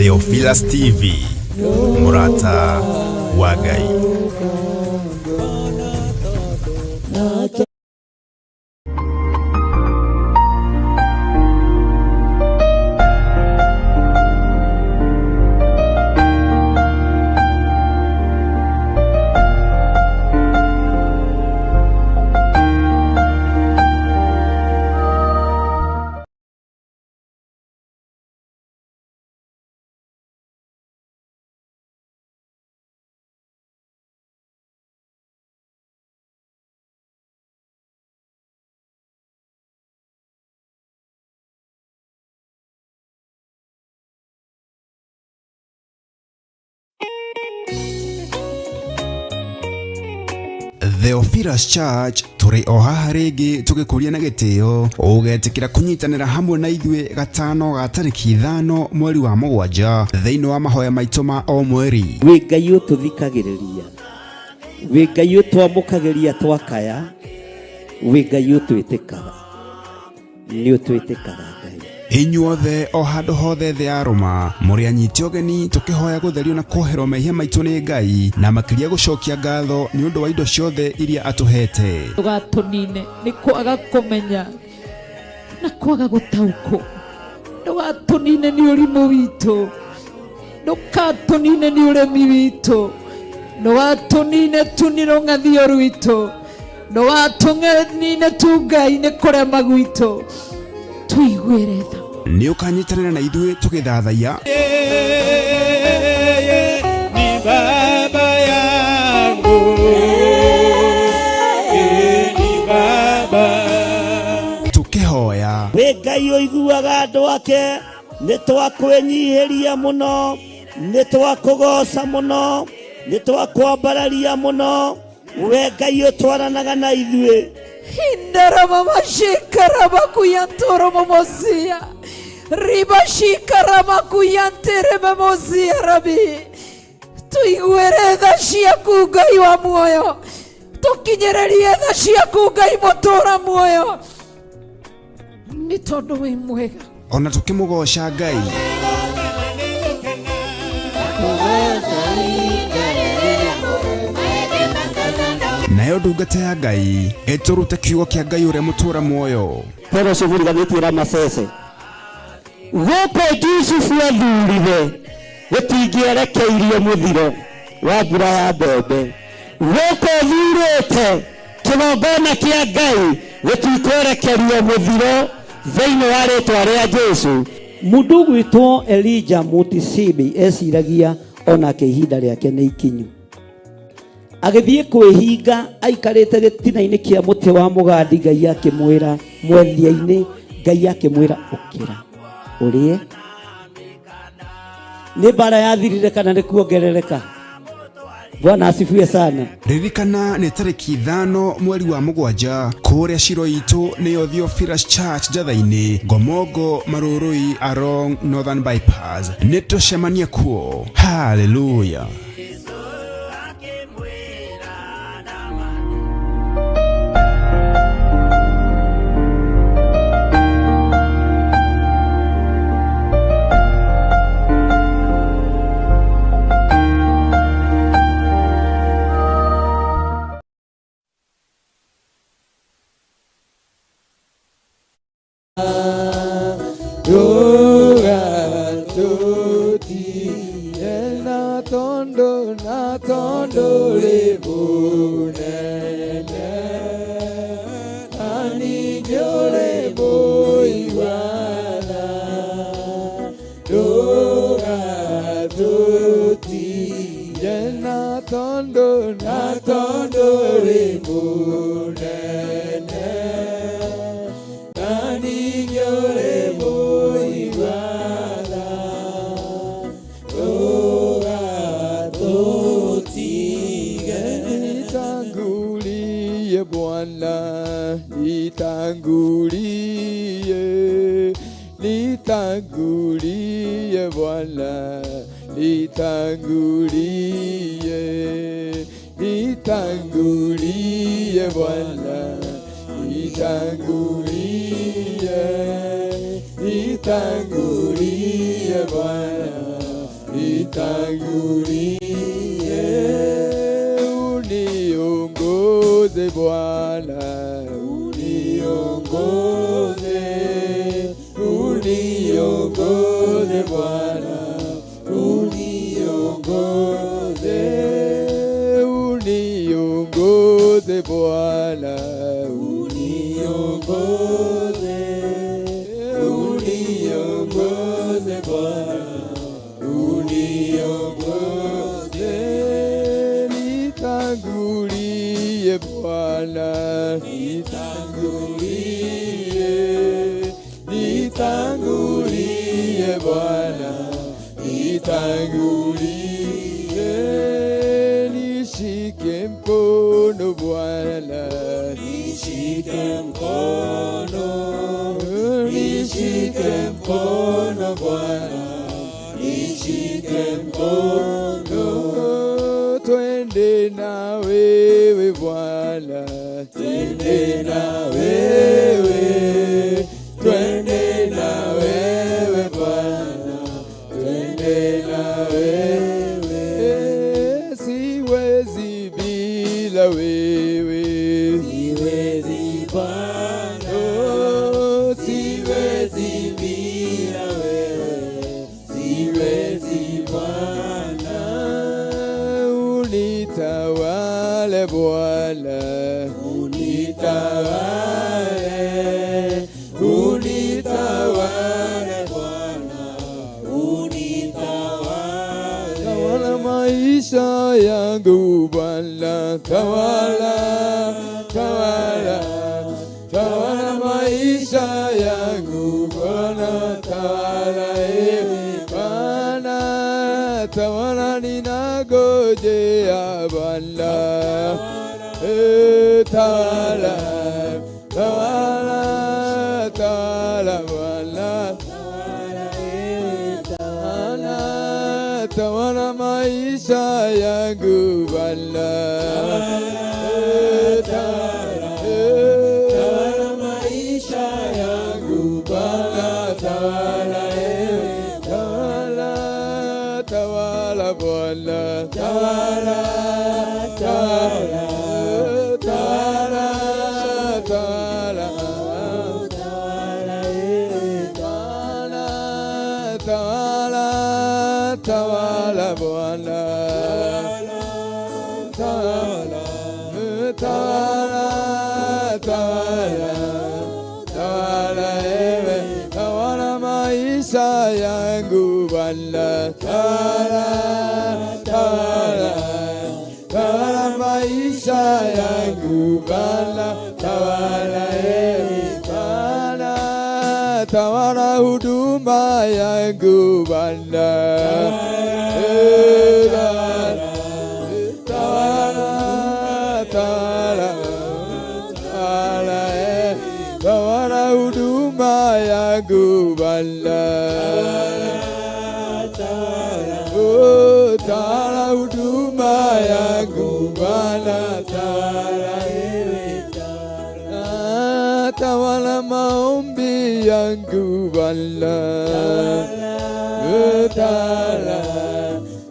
Theophilus TV, mũrata wa Ngai. Theophilus Church tũrĩ o haha rĩngĩ tũgĩkũria na gĩtĩo ũgetĩkĩra kũnyitanĩra hamwe na ithuĩ gatano ga tarĩki 5 mweri wa 7 thĩinĩ wa mahoya maitũ ma o mweri. Wĩ Ngai ũtũthikagĩrĩria, wĩ Ngai ũtwamũkagĩria twakaya, wĩ Ngai ũtwĩtĩkaga, nĩ ũtwĩtĩkaga Ngai. Inyuothe o handũ hothe thĩ ya rũma mũrĩ anyiti ũgeni tũkĩhoya gũtherio na kuoherwo mehia maitũ nĩ Ngai na makĩria gũcokia ngatho nĩ ũndũ wa indo ciothe iria atũhete. Ndũgatũnine nĩ kwaga kũmenya na kwaga gũtaũkwo, ndũgatũnine nĩ ũrimũ witũ, ndũgatũnine nĩ ũremi witũ, ndũgatũnine tu nĩ rũng'athio rwitũ, ndũgatũnine tu Ngai nĩ kũrema gwitũ, tũiguĩre tha. Nĩ ũkanyitanĩra na ithuĩ tũgĩthathaiya Yeye ni baba yangu, yeye ni baba. Tũkĩhoya. Wĩ Ngai ũiguaga andũ ake, nĩ twakwĩnyihĩria mũno, nĩ twakũgoca mũno, nĩ twakwambararia mũno, we Ngai ũtwaranaga na ithuĩ. Indaramamashikaramakuyantoromomosia ribashikaramakuyanteramemosia rabi, tuiguĩre tha ciaku Ngai wa muoyo, tũkinyĩrĩrie tha ciaku Ngai mũtũra muoyo, nĩ tondũ wĩ mwega. Ona tũkĩmũgoca Ngai. Nayo ndungata ya Ngai ĩtũrute kiugo kĩa Ngai ũrĩa mũtũra muoyo. Toro ũcio mũriganĩtie Ramasese gũkũ Jusufu athurire gũtingĩerekeirio mũthiro wa mbura ya mbembe, gũkũ thurĩte kĩgongona kĩa Ngai gũtikwerekerio mũthiro thĩinĩ wa rĩtwa rĩa Jesu. Mũndũ ũgwĩtwo Elija Mũtisibi eciragia onake ihinda rĩake nĩ ikinyu, agĩthiĩ kwĩhinga aikarĩte gĩtina-inĩ kĩa mũtĩ wa mũgandi. Ngai akĩmwĩra mwethia-inĩ, Ngai akĩmwĩra ũkĩra ũrĩe. Nĩ mbara yathirire kana nĩ kuongerereka? Bwana asifiwe sana. Ririkana nĩ tarĩki 5 mweri wa 7 kũrĩa ciro itũ nĩyo Theophilus Church Njatha-inĩ, Ngomongo, Marũrũi along Northern Bypass. Nĩ tũcemanie kuo. Hallelujah. Nitangulie Bwana, nitangulie, nitangulie Bwana, nitangulie, nitangulie Bwana, nitangulie, nitangulie Bwana. Nitangulie, uniongoze Bwana, uniongoze, uniongoze Bwana, uniongoze, uniongoze Bwana, uniongoze, uniongoze Bwana, uniongoze, nitangulie Bwana, nitangulie, nitangulie Bwana, nitangulie, nishike mkono Bwana, nishike mkono, nishike mkono Bwana, nishike mkono, twende na wewe Bwana, twende na wewe, twende na wewe Bwana, twende na wewe, siwezi bila wewe, siwezi Bwana, oh, siwezi bila wewe, siwezi Bwana, unitawale Bwana, unitawale, unitawale Bwana, unitawale, tawala maisha yangu Bwana, tawala, tawala, tawala maisha yangu Bwana, tawala ewe Bwana, tawala ninagojea Bwana, eh, tawala, tawala, tawala Bwana, tawala, tawala maisha yangu Bwana, eh, tawala, eh, tawala maisha yangu Bwana, tawala ewe, tawala, tawala Bwana, tawala, tawala, tawala, tawala, tawala ewe, tawala, tawala, tawala Bwana, tawala, tawala, tawala, tawala ewe, tawala maisha yangu Bwana, tawala, tawala, tawala maisha yangu Bwana, tawala ewe, tawala, tawala huduma yangu Bwana, eh, tawala, tawala, tawala, tawala, eh, tawala huduma yangu Bwana, oh, tawala huduma yangu Bwana, tawala ewe, tawala, tawala maombi yangu Bwana, eh, tawala,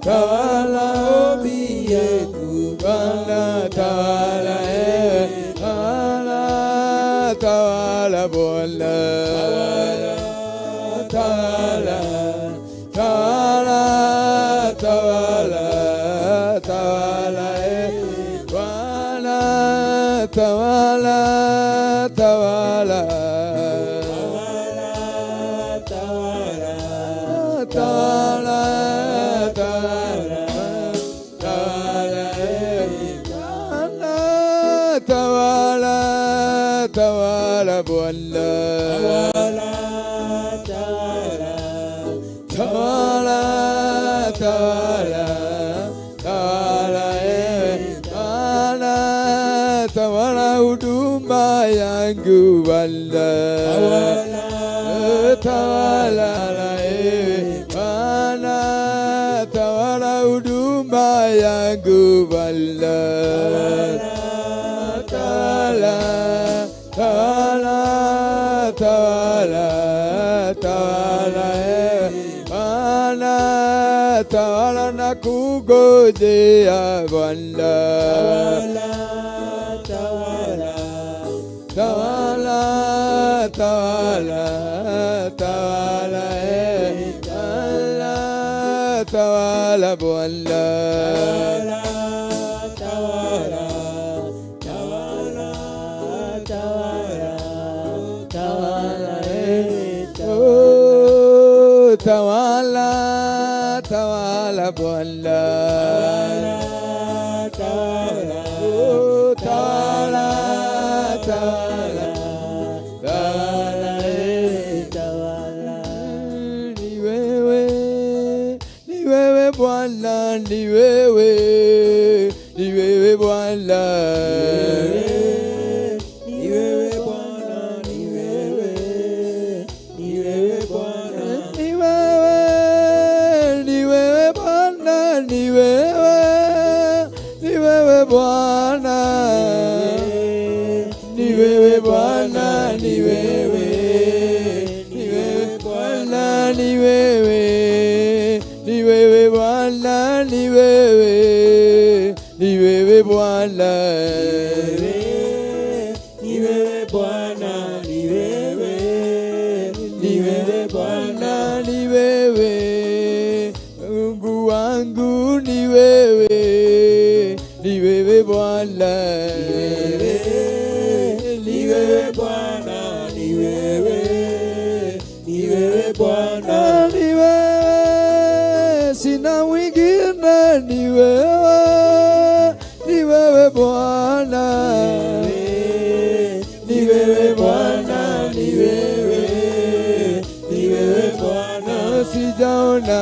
tawala maombi yangu Bwana, tawala ewe, tawala, tawala Bwana, tawala, tawala, tawala, tawala eh, Bwana, tawala, tawala, tawala, tawala, tawala, eh, Bwana, tawala, tawala Bwana, tawala, tawala, tawala, ewe Bwana, tawala huduma yangu Bwana, tawala, ewe Bwana, tawala huduma yangu Bwana, tawala, tawala, tawala, tawala, ewe Bwana, tawala. Tunakungojea Bwana. Tawala, Tawala, tawala, tawala, eh. Tawala, tawala Bwana. Tawala, tawala, tawala, tawala, eh. Oh, tawala, tawala Bwana. Tawala, Oh, tawala, tawala, tawala, eh. tawala. Ni wewe, ni wewe Bwana, ni wewe, ni wewe Bwana. Ni wewe Bwana, ni wewe, ni wewe Bwana. Ni wewe, ni wewe Bwana, ni wewe, ni wewe Bwana. Ni wewe Bwana, ni wewe, ni wewe Bwana, ni wewe, ni wewe Bwana, ni wewe, ni wewe Bwana. Ni wewe Bwana, ni wewe, ni wewe Bwana. Bwana ni wewe, Mungu wangu ni wewe, ni wewe Bwana, Ni wewe Bwana, ni wewe, ni wewe Bwana. ni wewe, sina mwingine, ni wewe, ni wewe Bwana, Ni wewe Bwana, ni wewe, ni wewe Bwana. Sijaona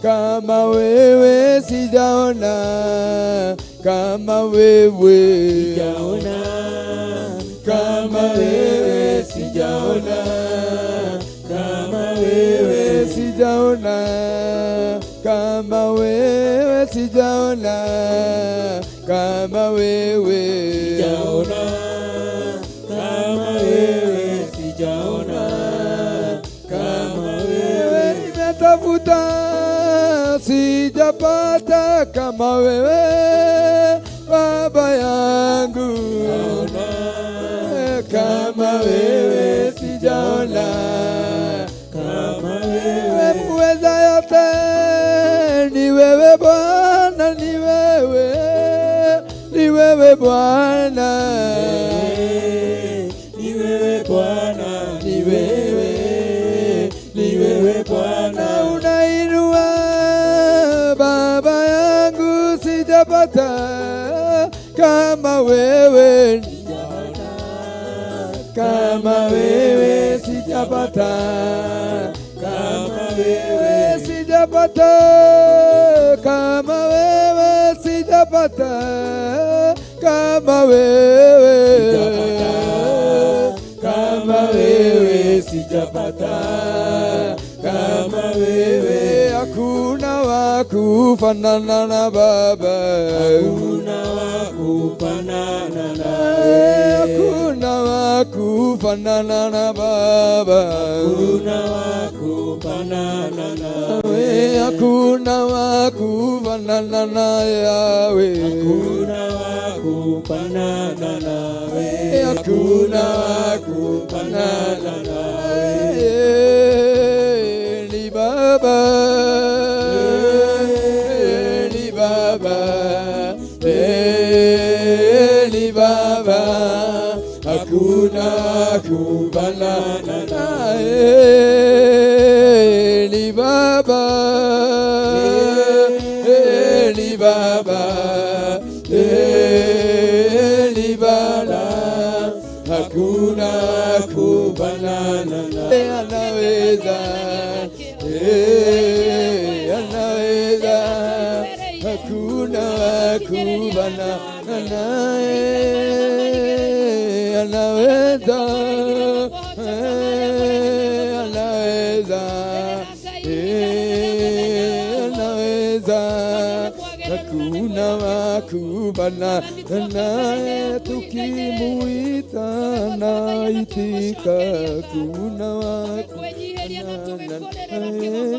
kama wewe, sijaona kama wewe, Sijaona kama wewe, sijaona kama wewe, sijaona kama wewe, sijaona kama wewe, sijaona kama wewe, sijaona kama wewe wewe. nimetafuta sijapata kama wewe baba yangu kama wewe sijaona Kama wewe wewe, muweza yote ni wewe Bwana ni wewe ni wewe Bwana ni wewe Bwana, ni wewe, ni wewe Bwana. Unainua baba yangu, sijapata kama wewe, kama wewe sijapata, Kama wewe sijapata, kama wewe sijapata, kama wewe Sijapata, kama wewe sijapata, kama wewe, hakuna wa kufanana na Baba, hakuna wa kufanana nawe, hakuna wa kufanana na Baba, hakuna wa kufanana nawe, hakuna wa kufanana na Yahweh, hakuna wa kufanana nawe, hakuna wa kufanana nawe. Ni Baba, ni Baba, ni Baba, hakuna kufanana naye. Ni Baba, ni Baba, ni Baba, hakuna kufanana naye. Anaweza, anaweza, hakuna kufanana naye. Anaweza, anaweza, anaweza, hakuna wa kufanana naye tukimuita na Twaitika hakuna wa kufanana,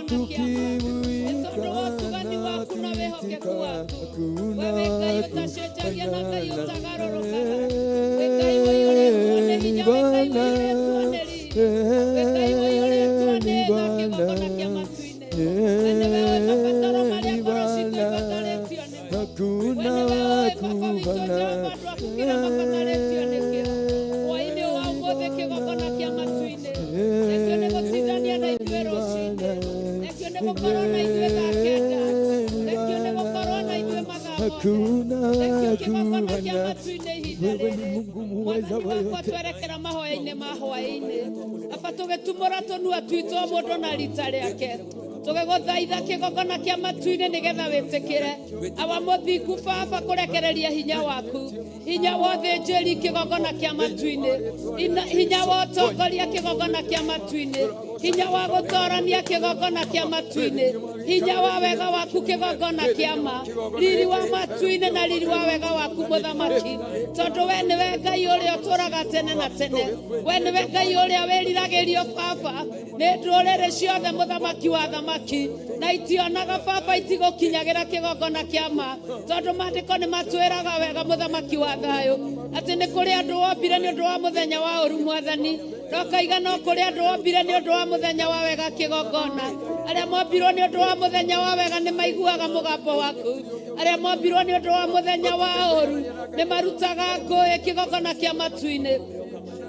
tukimuita na tuitika hakuna wa kufanana. Ni Bwana, ni Bwana, ni Bwana, hakuna wa kufanana. Hakuna kufanana. Wewe ni Mungu muweza wa yote. Twerekera mahoya-inĩ ma hwaĩ-inĩ aba tũgĩtumũra tũnua twitũ o mũndũ na rita rĩake tũgĩgũthaitha kĩgongona kĩa matu-inĩ nĩgetha wĩtĩkĩre awa mũthingu baba kũrekereria hinya waku hinya wa ũthĩnjĩri kĩgongona kĩa matu-inĩ hinya wa ũtongoria kĩgongona kĩa matu-inĩ hinya wa gũtorania kĩgongona kĩa matu-inĩ hinya wa wega waku kĩgongona kĩa ma riri wa matu-inĩ na riri wa wega waku mũthamaki tondũ we nĩwe Ngai ũrĩa ũtũraga tene na tene we nĩwe Ngai ũrĩa wĩriragĩrio baba nĩ ndũrĩrĩ ciothe mũthamaki wa thamaki na itionaga baba itigũkinyagĩra kĩgongona kĩa ma tondũ maandĩko nĩ matwĩraga wega mũthamaki wa thayũ atĩ nĩ kũrĩ andũ wombire nĩ ũndũ wa mũthenya wa ũru mwathani ndokaiga no kũrĩ andũ wombire nĩ ũndũ wa mũthenya wa wega kĩgongona arĩa mombirwo nĩ ũndũ wa mũthenya wa wega nĩ maiguaga mũgambo waku arĩa mombirwo nĩ ũndũ wa mũthenya wa ũru nĩ marutaga ngũĩ kĩgongona kĩa matu-inĩ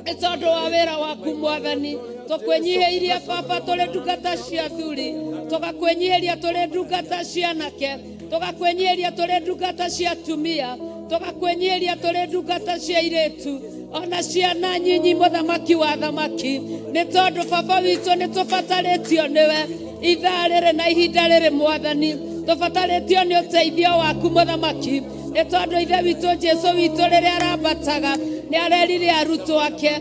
nĩ tondũ wa wĩra waku mwathani tũkwĩnyihĩirie baba tũrĩ ndungata cia athuri tũgakwĩnyihĩria tũrĩ ndungata cia anake tũgakwĩnyihĩria tũrĩ ndungata cia atumia tũgakwĩnyihĩria tũrĩ ndungata cia airĩtu ona ciana nyinyi mũthamaki wa thamaki nĩ tondũ baba witũ nĩ tũbatarĩtio nĩwe ithaa rĩrĩ na ihinda rĩrĩ mwathani tũbatarĩtio nĩ ũteithio waku mũthamaki nĩ tondũ ithe witũ Jesũ witũ rĩrĩa arambataga nĩ arerire arutwo ake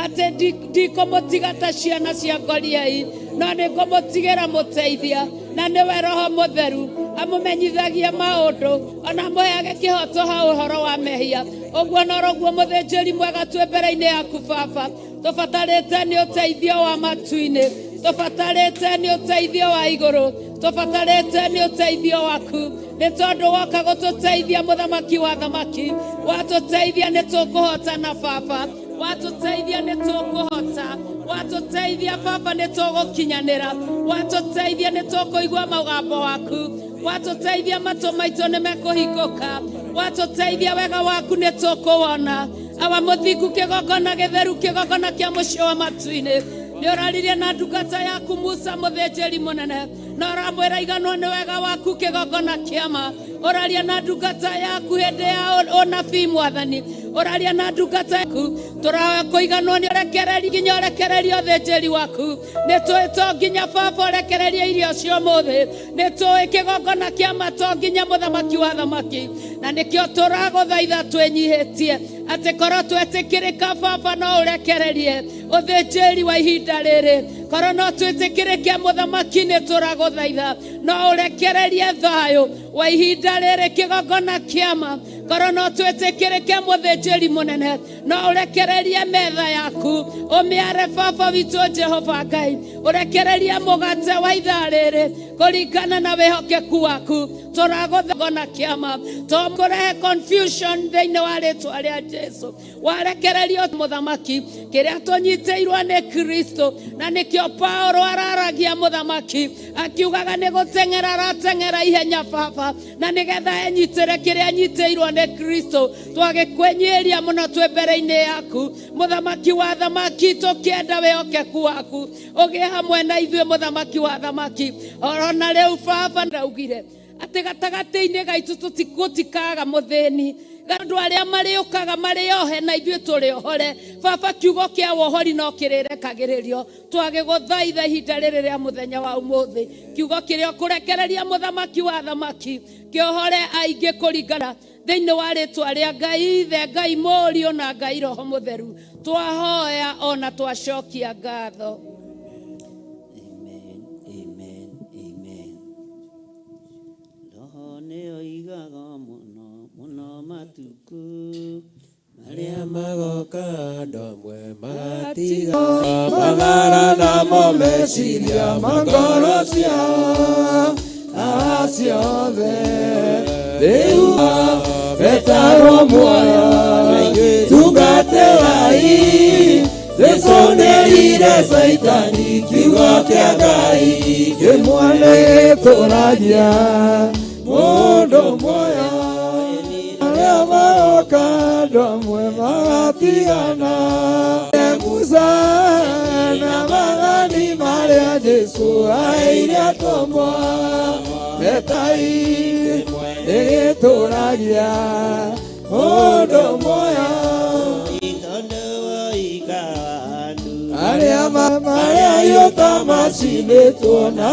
atĩ ndikũmũtiga ta ciana cia ngoriai no nĩ ngũmũtigĩra mũteithia na nĩwe Roho Mũtheru amũmenyithagia maũndũ ona amũheage kĩhoto ha ũhoro wa mehia ũguo noroguo mũthĩnjĩri mwega twĩ mbere-inĩ yaku baba tũbatarĩte nĩ ũteithio wa matu-inĩ tũbatarĩte nĩ ũteithio wa igũrũ tũbatarĩte nĩ ũteithio waku nĩ tondũ woka gũtũteithia mũthamaki wa thamaki watũteithia nĩ tũkũhotana baba watũteithia nĩ tũkũhota watũteithia baba nĩ tũgũkinyanĩra watũteithia nĩ tũkũigua mũgambo waku watũteithia matũ maitũ nĩ mekũhingũka watũteithia wega waku nĩ tũkũwona awa mũthingu kĩgongona gĩtheru kĩgongona kĩa mũciĩ wa matu-inĩ nĩ ũraririe na ndungata yaku Musa mũthĩnjĩri mũnene na ũramwĩra iganwo nĩ wega waku kĩgongona kĩama ũraria na ndungata yaku hĩndĩ ya ũnabii mwathani ũraria na ndungata yaku tũrahoya kũiganwo nĩ ũrekereri nginya ũrekererie ũthĩnjĩri waku nĩ tũĩ to nginya baba ũrekererie irio cia ũmũthĩ nĩ tũĩ kĩgongona kĩama to nginya mũthamaki wa thamaki na nĩkĩo tũragũthaitha twĩnyihĩtie atĩ korwo twetĩkĩrĩka baba no ũrekererie ũthĩnjĩri wa ihinda rĩrĩ korwo no twĩtĩkĩrĩke mũthamaki nĩ tũragũthaitha no ũrekererie thayũ wa ihinda rĩrĩ kĩgongona kĩama korwo no twĩtĩkĩrĩke mũthĩnjĩri mũnene no ũrekererie metha yaku ũmĩare baba witũ Jehova Ngai ũrekererie mũgate wa ithaa rĩrĩ kũringana na wĩhokeku waku tũragũthagona kĩama tũkũrehe confusion thĩinĩ wa rĩtwa rĩa Jesu warekererio mũthamaki kĩrĩa tũnyitĩirwo nĩ Kristo na nĩkĩo Paulo araragia mũthamaki akiugaga nĩ gũteng'era arateng'era ihenya baba na nĩgetha enyitĩre kĩrĩa anyitĩirwo nĩ Kristo twagĩkwĩnyihĩria mũno twĩ mbere-inĩ yaku mũthamaki wa thamaki tũkĩenda wĩhokeku waku ũgĩe hamwe na ithuĩ mũthamaki wa thamaki orona rĩu baba ndaugire atĩ gatagatĩ-inĩ gaitũ gũtikaga mũthĩni andũ arĩa marĩũkaga marĩ ohe na ithuĩ tũrĩ ohore baba kiugo kĩa wohori no kĩrĩrekagĩrĩrio twagĩgũthaitha ihinda rĩrĩ rĩa mũthenya wa ũmũthĩ kiugo kĩrĩa ũkũrekereria mũthamaki wa thamaki kĩohore aingĩ kũringana thĩinĩ wa rĩtwa rĩa Ngai Ithe Ngai Mũriũ na Ngai Roho Mũtheru twahoya ona twacokia ngatho. Amen, amen, amen. Roho nĩ oigaga mũno mũno matukũ Arĩa magoka andũ amwe magatiga mathara namo meciria ma ngoro ciao aciothe rĩu betarwo muoyo tungatĩrai Jesũ nĩerire Caitani kiugo kĩa Ngai kĩmwe nĩgĩtũragia mũndũ muoyo arĩa maroka andũ amwe magatigana Musa na maathani marĩa Jesũ aheire atũmwo etai nĩgĩtũragia mũndũ muoyo arĩa marĩa hiũ ta macinĩtwo na